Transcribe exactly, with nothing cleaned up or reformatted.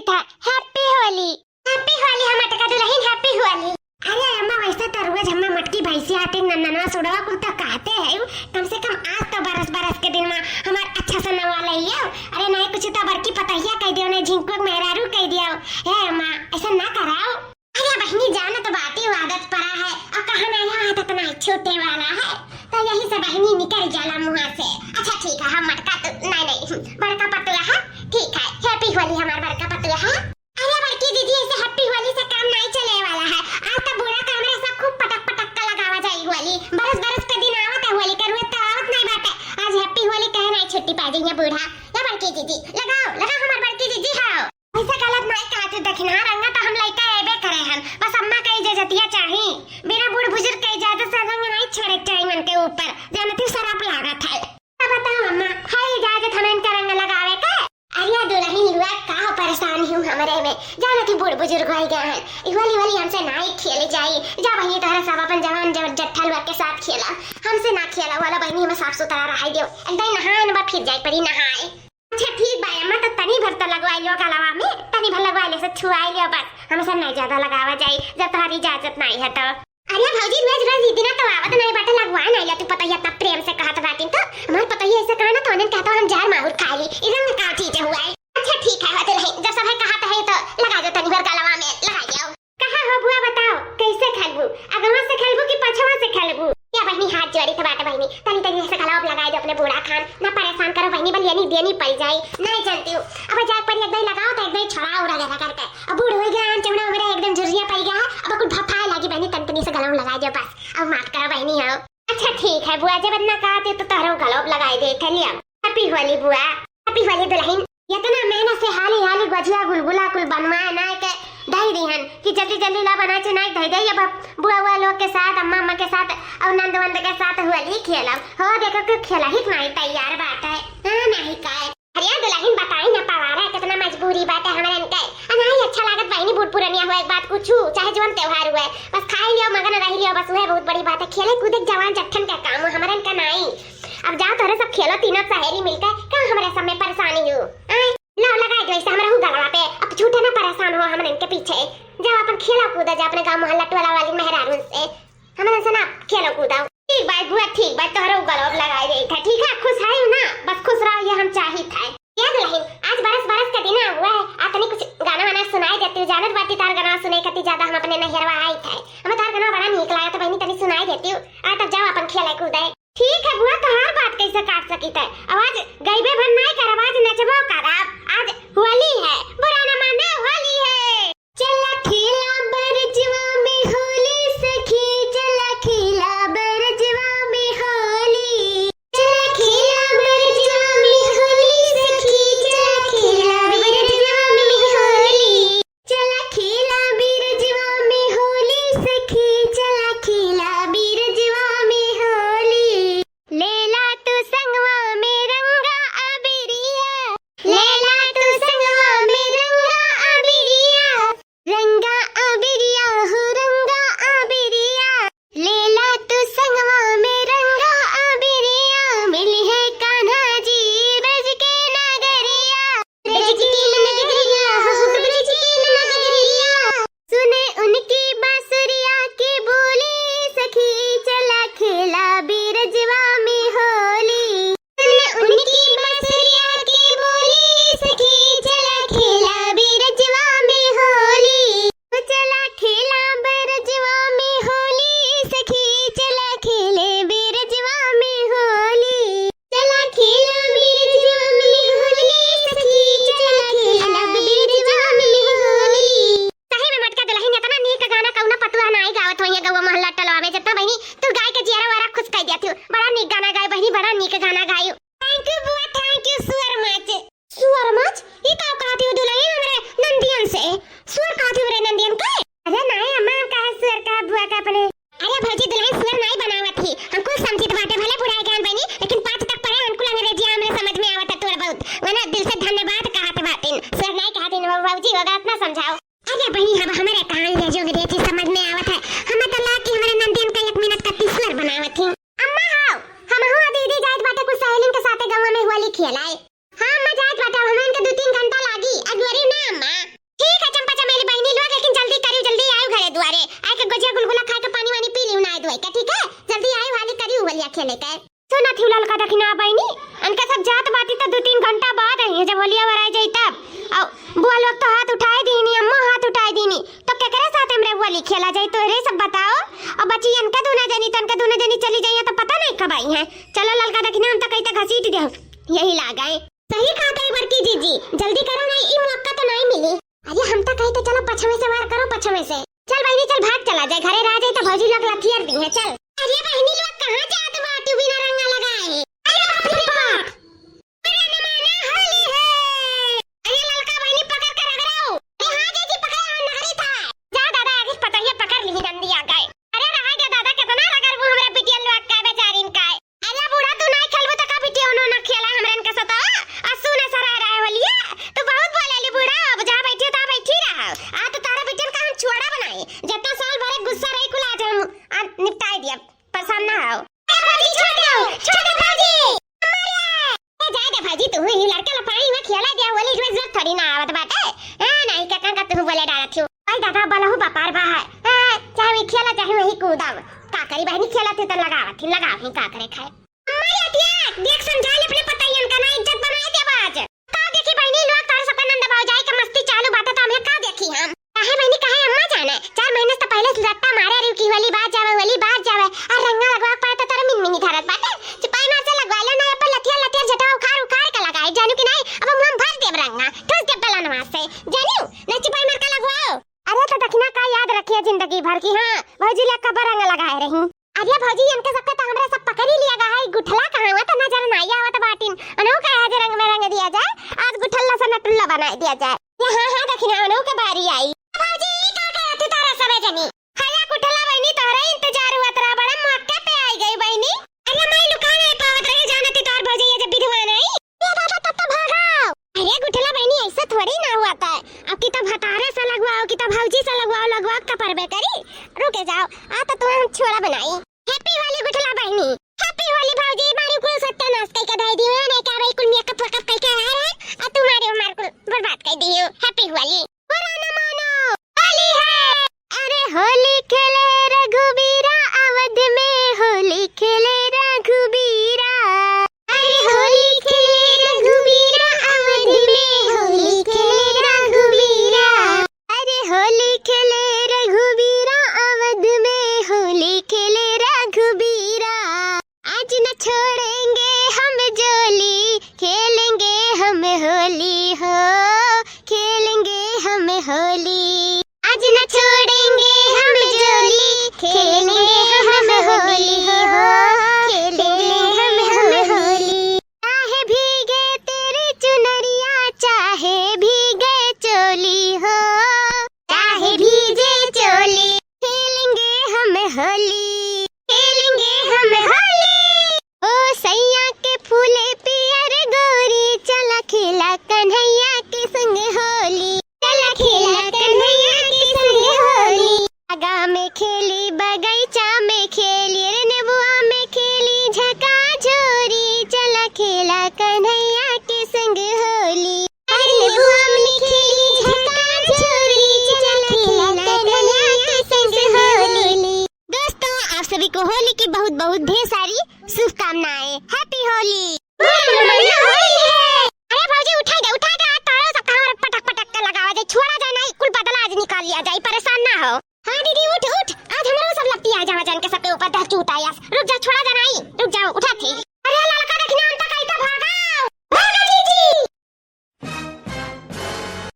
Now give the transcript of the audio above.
था, Happy होली। Happy होली, हम मटका दुलहिन, Happy होली। अरे अम्मा, वैसे तो रोज हम्मा मटकी भैंसिया आते नन्ननवा सुड़वा कुल तो कहते हैं, कम से कम आज तो बरस बरस के दिन मा हमार अच्छा से नवा लइयो। अरे नहीं कुछ तो बड़की पतहिया कह दियो, नहीं झिंकू के मेहरारू कह दियो। हे अम्मा, ऐसा ना कराओ। अरे बहिनी, जाना तो बाटी उ आदत परा है, और कहा नहीं आदत नहीं छूटे वाला है, तो यही से बहिनी निकल जाला मुँह से। अच्छा ठीक है, हम मटका तो नहीं, नहीं, बड़का पतुआ है, ठीक है, Happy होली हमार बड़का पतुआ है। अरे बड़की दीदी, ऐसे Happy होली से काम नहीं चले वाला है। आज तो बूढ़ा का हमरे सब खूब पटक पटक के लगावा जाई होली। बरस बरस के दिन आवत है होली के, रोज तो आवत नहीं बाटे। आज Happy होली कहे नहीं छुट्टी पा जाइए बूढ़ा। या बड़की दीदी, लगाओ, लगाओ हमार बड़की दीदी, हाओ। ऐसे गलत नहीं कहा तू, दखिनहा रंगा तो हम लइका एबे करे हन। बस अम्मा का इजाजतिया चाही। बिना बूढ़ बुजुर्ग के इजाजत से रंग नहीं छोड़े के चाही मन के ऊपर। जानती शराब लागत है। अब बताओ अम्मा, है इजाजत हमें इनका रंग लगावे के? अरे दुलहिन लुआ, का परेशान हूँ हमरे में, जाना थी बूढ़ बुजुर्ग हो गए हैं, ई होली होली हमसे ना ही खेले जाई। जा बहिनी, तोहरा सब अपन जवान जब जट्ठा लुआ के साथ खेला, हमसे ना खेला वाला बहिनी, हमें साफ सुथरा रहाई दियो। एकदम नहाए न बा, फिर जाए पड़ी नहाए। अच्छा ठीक बा अम्मा, तो तनी भर तो लगवाई लियो गलवा में, तनी भर लगवाई लियो, से छुआई लियो बस, हमसे नहीं ज्यादा लगावा जाई जब तोहरी इजाजत नहीं है तो। अरे भौजी, रोज रोज ई दिना तो आवत नहीं बाटे, लगवा नहीं ले तू पतोहिया, इतना प्रेम से कहत बाटिन तो। हमार पतोहिया ऐसे कहा ना तो उन्हें कहता हम जहर माहुर खा ली, ई रंग का चीज हुआ है। अच्छा ठीक है, होते रही, जब सब है कहत है तो लगा दो तनी भर गलवा में, लगा जाओ। कहा हो बुआ बताओ, कैसे खेलबू, अगवा से खेलबू कि पछवा से खेलबू? या बहिनी हाथ जोड़ी तो बाटे बहिनी, तनी तनी ऐसे गलवा लगा दो अपने बूढ़ा खान, ना परेशान करो बहिनी, बल यानी देनी पड़ जाई, नहीं जानती हूँ। अब जाके पड़ी एक दाई लगाओ तो एक दाई छोड़ाओ रगड़ा करके। अब बूढ़ हो गया, चौड़ा हो गया, एकदम झुर्रिया पड़ गया है, अब कुल भफाए लागी बहनी, तन तनी से गलवा लगा दे बस, अब माफ करो बहनी हो। अच्छा ठीक है बुआ, जब इतना कहते तो तोहरो गलवा लगाई दे, चलिए अब। Happy होली बुआ, Happy होली दुलहिन। इतना मेहनत से हाली हाली गजुआ गुलगुला कुल बनवाए ना के धई दिहन कि जल्दी जल्दी ला बना चुनाई धई दे, अब बुआ हुआ लोग के साथ, अम्मा अम्मा के साथ और नंद वंद के साथ होली खेलब। हो देखो के खेला ही नहीं तैयार बाटे, हाँ नहीं काय। अरे दुलहिन बताई ना पवारा, कितना मजबूरी बाटे हमरन के। आ नाही अच्छा लागत बहिनी, बूढ़ पुरनिया हुआ एक बात कुछू, चाहे जवन त्योहार हुआ, बस खाई लियो, मगन रही लियो, बस वह बहुत बड़ी बात है। खेले कूदे के जवान जट्ठन का काम हो, हमरन का नाई। अब जाओ तोहरे सब खेलो, तीनों सहेली मिलके, का हमरे सब में परेशानी हो? आए, लो लगाई दो ऐसे हमरा हु गलवा पे, अब झूठे ना परेशान हो हमरन के पीछे। जाओ अपन खेलो कूदो जा अपने गाँव मोहल्ला टोला वाली मेहरारून से। हमरे से ना खेलो कूदो। ठीक बात बुआ, ठीक बात, तोहरो गलवा लगाई देई था, ठीक है? खुश है ना? बस खुश रहो, ये हम चाहित है। या दुलहिन, आज बरस बरस का दिन हुआ है, आ तनी कुछ गाना वाना सुनाई देती हूँ, जानत बाटी तार गाना सुने कती ज्यादा हम अपने नैहरवा आई थे। हमें तार गाना बड़ा नीक लागत बहिनी, तनी सुनाई देती हूँ। आ तब जाओ अपन खेले कूदे। ठीक है बुआ, तोहार बात कैसे काट सकी थे? अब आज गईबे भर नहीं करब, आज नचबो करब, आज होली है, बुरा न माने होली है। चला खेला बरजवा में होली सखी, चला खेला बरजवा में होली। चला खेला बरजवा में होली सखी, चला खेला बरजवा में होली। चला खेला बरजवा में होली सखी, चला खेला बरजवा में होली। लेला तू संगवा में रंगा अबिरिया, लेला तू संगवा में रंगा अबिरिया, रंगा अबिरिया हो रंगा अबिरिया। लेला तू संगवा में रंगा अबिरिया, मिली है कान्हा जी ब्रज के नगरिया। ब्रज के नगरिया हो, ब्रज के नगरिया। सुने उनकी बांसुरिया की बोली सखी, चला खेला बिरजवा में होली। सुन उनकी बांसुरिया की बोली सखी, चला खेला बिरजवा में होली। ओ चला खेला बिरजवा में होली सखी, चला खेले बिरजवा में होली। चला खेला बिरजवा में होली सखी, चला खेला बिरजवा में होली। सही में मटका दुलहिन, इतना नीक गाना कौनो पतुआ नाई गावत होइहे गौवा मोहल्ला टोलवा में, जितना बहिनी तू गाय के जियरा वारा खुश कर दिया तू। बड़ा नीक गाना गाय बहिनी, बड़ा नीक गाना गाय। Thank you बुआ, thank you so much। So much? ई का कहती हो दुलहिन, हमरे नंदियन से? सुअर कहती हो रे नंदियन के? अरे नाई अम्मा, हम काहे सुअर कहा बुआ का अपने? अरे भौजी, दुलहिन सुअर नाई बनावत ही, हम कुल समझित बाटे, भले बुढ़ाई गयान बनी, लेकिन पाँच तक पढ़े, उनकुल अंग्रेजी हमरे समझ में आवत है थोड़ा बहुत, वरना दिल से धन्यवाद कहत बाटिन, सुअर नाई कहतिन हो भौजी, होगा इतना समझाओ। अरे बहिनी, हम हमरे कान ले जो अंग्रेजी समझ में आवत है, हमें तो लाग कि हमरे नंदियन का एक मिनट का तीसवर बनावत ही। अम्मा हो, हमहू आ दीदी जाइत बाटे कुछ सहेलिन के साथे गौवा में होली खेलाए। हाँ अम्मा, जाइत बाटे, अब हमन के दू तीन घंटा लागी, अगुअरी ना अम्मा। जाई तब। अउ बुआ लोग तो हाथ उठाए दीनी, अम्मा हाथ उठाए दीनी, तो केकरे साथ हम रउआ होली खेला जाई? तोहरे सब बताओ। अउ बचियन के दूनो जनी, तन के दूनो जनी चली जाइए तो पता नहीं कब आई हैं। चलो ललका दखिना, हम तो कहीं तो घसीट दे, यही लाग आए। सही कहा तई बड़की जीजी, जल्दी करो नहीं, ई मौका तो नहीं मिली। अरे हम तो कहीं तो चलो पछवे से वार करो, पछवे से। चल बहिनी चल, भाग चला जाए, घरे रह जाए तो भौजी लोग लथियर दी है। चल। अरे बहिनी लोग कहाँ जात बाटू बिना रंगा लगाए? अरे बाप रे बाप। अरे नमाना होली है। अरे ललका बहिनी पकड़ के रगड़ाओ। अरे हाँ जीजी पकड़े हैं, नहरी था। जा दादा आगे पतैया पकड़ ली, गंदी आ गए। अरे रहा दे दादा, कितना रगड़बू हमरे बिटिया लोग का, बेचारिन का। अरे बूढ़ा तू नहीं खेलबू तो का बिटिया उन्हों ना खेला हमरे इनके साथ? आ सुन सराय रहे होलिया, तू बहुत बोलेली बूढ़ा, अब जहाँ बैठी हो तहाँ बैठी रहा। आ तो तारा बिटियन का हम छोड़ा बनाए, जितना साल भरे गुस्सा रही कुल आज हम आ, निपटाए दिया, परेशान ना हो। ए भौजी छोड़ दो, छोड़ दो भौजी। ए, जाए दे भौजी, तू ही लड़का लफाई में खेला दिया, होली में जरूरत थोड़ी ना आवत बाटे। हाँ, नहीं, का, का, का तू बोले डालत हो? भाई दादा, बलहु बपार बा है। हाँ, चाहे वही खेला, चाहे वही कूदब। का करी बहनी, खेला थे तो लगावत ही, लगाव ही, का करे खाए। अम्मा, ये अटिया, देख समझा ले अपने पतैयन का, ना इज्जत बनाए देब आज। का देखी बहनी लोग, तोहरे सबके नंद भौजाई के मस्ती चालू बाटे, तो हमें का देखी हम? काहे बहनी, काहे अम्मा जाने? चार महीने से तो पहले से रट्टा मारे रही कि होली बाज जावे, होली बाज जावे। और रंगा लगवा के पाए तो तोरे मिनमिनी धरत बाटे। चुपाई मार से लगवा लो ना, अपन लथिया लथिया झटवा उखाड़ उखाड़ के लगाए, जानू कि नहीं? अब हम, हम भर देब रंगा, ठूस देब बेलनवा से, जानू? नहीं चुपाई मार के लगवाओ। अरे तो दखिना का याद रखिए जिंदगी भर की, हाँ, भौजी ले कब्बा रंग लगाए रही। अरे भौजी, इनके सबके तो हमरा सब पकड़ी लिया गा है, गुठला कहाँ हुआ तो नजर ना आवत बाटिन। अनहु का आज रंग में रंग दिया जाए, आज गुठल्ला से नटुल्ला बनाए दिया जाए। ये हाँ, हाँ, दखिना अनहु के बारी आई। भौजी, ई का करत है तारा सबे जनी? हया गुठला बहिनी, तोहरे इंतजार हुआ तरा, बड़ा मौके पे आई गई बहिनी। अरे माई, लुका नहीं पावत रहे, जानत ही तोहर भौजी ये जब विधवा नहीं। ए दादा, तब तो भागो। अरे गुठला बहिनी, ऐसे थोड़ी ना हुआ था। अब की तो भतारे से लगवाओ, की तो भौजी से लगवाओ, लगवाओ तो परबे करी। रुके जाओ, आ तो तुम्हें हम छोड़ा बनाई। Happy होली गुठला बहिनी। Happy होली भौजी, मारी कुल सत्यानाश कई के धई दियो, नहीं का भाई कुल makeup वेकअप कई के आए रहे, आ तुम्हारे हमार कुल बर्बाद कर दियो। Happy होली। बुरा न मानो, होली है। अरे होली खेले रघुबीरा, अवध में होली खेले रघुबीरा। अरे होली खेले रघुबीरा, अवध में होली खेले रघुबीरा। अरे होली खेले रघुबीरा, अवध में होली खेले रघुबीरा। आज न छोड़ेंगे हम जोली, खेलेंगे हम होली हो, खेलेंगे हम होली। आज न छोड़ेंगे हम जोली, खेलेंगे हम होली हो, खेलेंगे हम होली। चाहे भीगे तेरी चुनरिया, चाहे भीगे चोली हो, चाहे भीगे चोली, खेलेंगे हम होली, खेलेंगे हम होली। ओ सैया के फूले पियर गोरी, चला खेला कन्हैया के संग होली। चला खेला कन्हैया के संग होली। बागा में खेली, बगैचा में खेली, रे नेबुआ में खेली झका झोरी। चला खेला कन्हैया के संग होली। अरे नेबुआ में खेली झका झोरी। चला खेला कन्हैया के संग होली। दोस्तों, आप सभी को होली की बहुत बहुत ढेर सारी शुभकामनाएं। Happy होली। अरे भौजी, उठाई दे, उठाई दे, आज तारो सब कहाँ पटक पटक के लगावा जाए, छोड़ा जाए नहीं, कुल बदला आज निकाल लिया जाए, परेशान ना हो। हाँ दीदी, उठ उठ, आज हमरो सब लपटी आ जावा जान के सबके ऊपर दह चूत आयस। रुक जा, छोड़ा जा नहीं, रुक जाओ, उठा थी।